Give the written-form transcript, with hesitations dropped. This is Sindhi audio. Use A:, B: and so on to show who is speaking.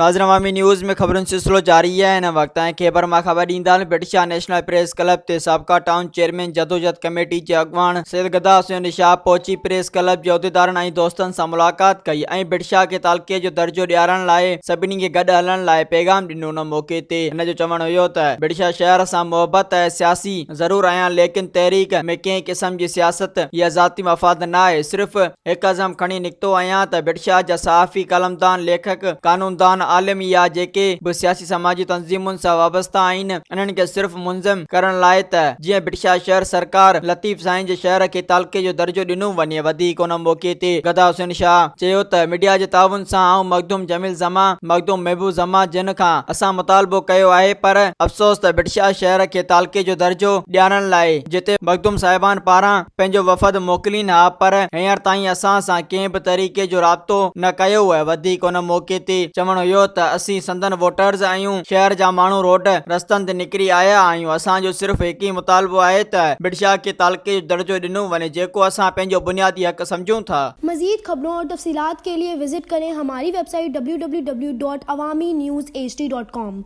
A: ناظرين عوامي نيوز ۾ خبرن جو سلسلو جاري آهي هن وقت ۽ خيبر مان خبر ڏيندا هلون Bhit Shah national press club تي سابقا ٽائون چيئرمين جدوجھد ڪميٽي جي اڳواڻ سيد گدا حسين شاهه پهچي پريس ڪلب جي عهديدارن ۽ دوستن سان ملاقات ڪئي ۽ ڀٽ شاهه کي تعلقي جو درجو ڏيارڻ لاء سڀني کي گڏ هلڻ لاء پيغام ڏنو ان موقعي تي هن جو چوڻ هيو ته ڀٽ شاهه شهر سان محبت ۽ سياسي ضرور آهيان ليڪن تحريڪ ۾ ڪنهن قسم جي سياست يا ذاتي مفاد نه آهي صرف هڪ عزم کڻي نڪتو آهيان ته ڀٽشاهه جا صحافي، قلمدان، ليکڪ، قانوندان، عالم يا جيڪي به سياسي سماجي تنظيمن سان وابسته آهن انهن کي صرف منظم ڪرڻ لاء ته جيئن ڀٽشاهه شهر سرڪار لطيف سائين جي شهر کي تعلقي جو درجو ڏنو وڃي وڌيڪ ان موقعي تي گدا حسين شاهه چيو ته ميڊيا جي تعاون سان آئون مخدوم جميل زمان، مخدوم محبوب زمان جن کان اسان مطالبو ڪيو آهي پر افسوس ته ڀٽشاهه شهر کي تعلقي جو درجو ڏيارڻ لاء جتي مخدوم صاحبان پاران پنهنجو وفد موڪلين ها پر هينئر تائين اسان سان ڪنهن به طريقي جو رابطو نه ڪيو ويو وڌيڪ ان موقعي تي چوڻ هيو ته اسين سندن ووٽرز آهيون شهر جا ماڻهو روڊ رستن تي نڪري آيا آهيون اسان جو صرف هڪ ئي مطالبو آهي ته ڀٽشاهه کي تعلقي جو درجو ڏنو وڃي جيڪو اسان پنهنجو بنيادي حق سمجهون ٿا.
B: مزيد خبرون اور تفصيلات کے لئے وزٽ ڪرين ھماري web site www.awamiNewsHD.com.